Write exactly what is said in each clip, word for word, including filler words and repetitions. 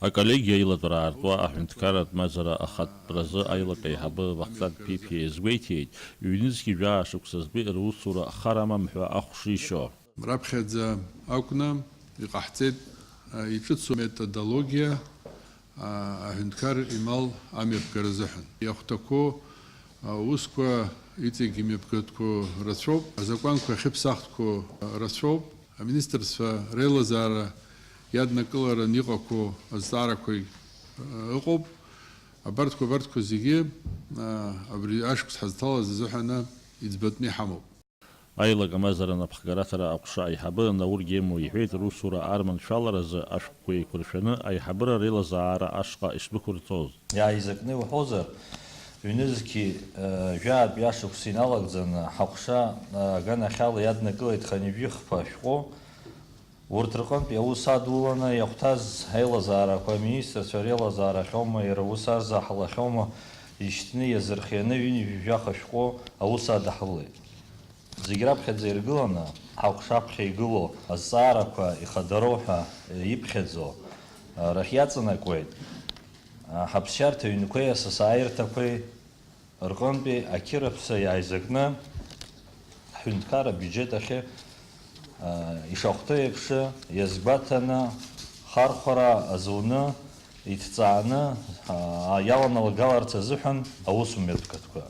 Аколлегиа аилатәара аартуа аҳәынҭқарратә мазара ахатәразы аилак аиҳабы Вахтанг Ԥиԥиа иазгәеиҭеит, ҩнызқьи жәаа шықәсазтәи русура хар амам ҳәа ахәшишьо. Раԥхьаӡа акәны иҟаҳҵеит, а, иҿыцу методологиа, а, аҳәынҭқар имал амҩаԥгара азыҳәан. Иахәҭақәоу аусқәа иҵегь имҩаԥгатәқәоу рацәоуп, азакәанқәа ахьыԥсахтәқәоу рацәоуп, аминистрцәа реилазаара иаднакыларан иҟақәоу азҵаарақәагь, а, ыҟоуп. Абарҭқәа, абарҭқәа зегьы, а, абри ашықәс ҳазҭалаз азыҳәаны иӡбатәны иҳамоуп. Аилак амазара анапхгараҭара аҟәша аиҳабы Наур Гемо иҳәеит, русура арманшәаларазы ашәҟәқәа еиқәыршәаны аиҳабыра реилазаара ашҟа ишдәықәырҵоз. Иааизакны иуҳәозар, ҩнызқьи, э, жәаатәи ашықәс иналагӡаны ҳаҟәша, э, аганахьала иаднакылеит хынҩажәи хԥа ашәҟәы. Урҭ рҟынтә аус адуланы иахәҭаз аилазаарақәа аминистрцәа реилазаарахьоума, иара ус азаҳалахьоума ишьҭны иазырхианы ҩынҩажәи жәаха шәҟәы аус адаҳулеит. Зегь раԥхьаӡа иргыланы, ҳаҟәша аԥхьа игылоу азҵаарақәа ихадароу ҳәа иԥхьаӡо, а, рахь иаҵанакуеит, а, ҳаԥсшьарҭа ҩнқәеи асасааирҭақәеи рҟынтәи ақьырыԥса иааизакны, ҳҳәынҭқарра абиуџьет ахьы, а, ишахәҭоу еиԥш, иазгәаҭаны, хархәара азуны, иҭҵааны, а, иаланагаларц азыҳәан аусмҩаԥгатәқәа.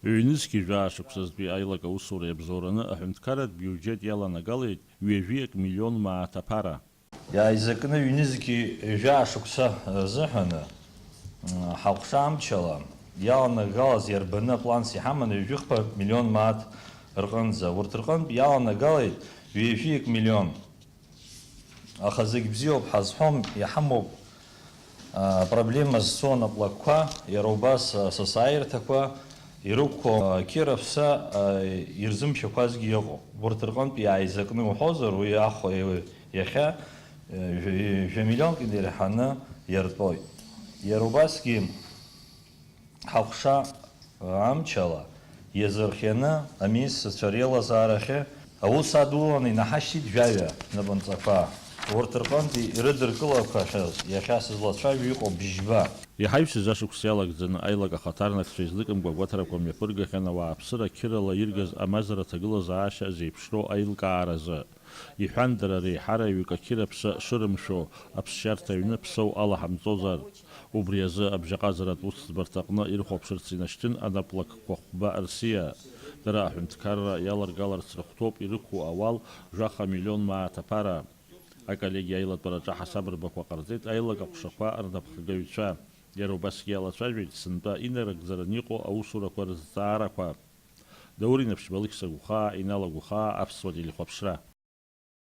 Ҩнызқьи жәаа шықәсазтәи аилак аусура иабзоураны аҳәынҭқарратә биуџьет иаланагалеит ҩажәи акы миллион мааҭ аԥара. Иааизакны ҩнызқьи жәаа шықәса рзыҳәаны, м, ҳаҟәша амчала иаланагалаз иарбаны апланс иҳаман ҩажәи хԥа миллион мааҭ рҟынӡа. Урҭ рҟынтә иаланагалеит ҩажәи акы миллион. Аха зегь бзиоуп ҳазҳәом, иҳамоуп, а, проблема зцу анаплакқәа, иара убас, а, асасааирҭақәа ирықәқәоу, а, қьырыԥса, а, ирзымшьақәазгьы ыҟоуп. Урҭ рҟынтә иааизакны уҳәозар, уи ахә-, иахьа, э, жәа-, жәа миллионк инеирҳаны иартәоит. Иара убасгьы ҳаҟәша амчала иазырхианы аминистрцәа реилазаарахьы аус адуланы инаҳашьҭит жәаҩа напынҵақәа. Урҭ рҟынтәи ирыдыркылақәахьаз иахьа сызлацәажәо иҟоуп бжьба. Иҳаҩсыз ашықәс иалагӡаны аилак ахаҭарнакцәа излыкымкәа агәаҭарақәа мҩаԥыргахьан ауааԥсыра қьырала иргаз амазара аҭагылазаашьа зеиԥшроу аилкааразы. Иҳәан, дара реиҳараҩык ақьырыԥса шырымшәо, аԥсшьарҭа аҩны ԥсоу алаҳамҵозар. Убри азы абжьаҟазаратә усӡбарҭаҟны ирыхәаԥшырц инашьҭын анаплакқәа хәба рсиа. Дара аҳәынҭқарра иаларгаларц рыхәҭоуп ирықәу ауал жәаха миллион мааҭ аԥара. Аколлегиа аилатәараҿы аҳасабырбақәа ҟарҵеит аилак аҟәшақәа рнапхгаҩцәа. Иара убасгьы иалацәажәеит сынтәа инарыгӡараны иҟоу аусурақәа рызҵаарақәа. Даур Инаԥшьба, Алықьса Гәхаа, Инал Агәхаа, Аԥсуа телехәаԥшра.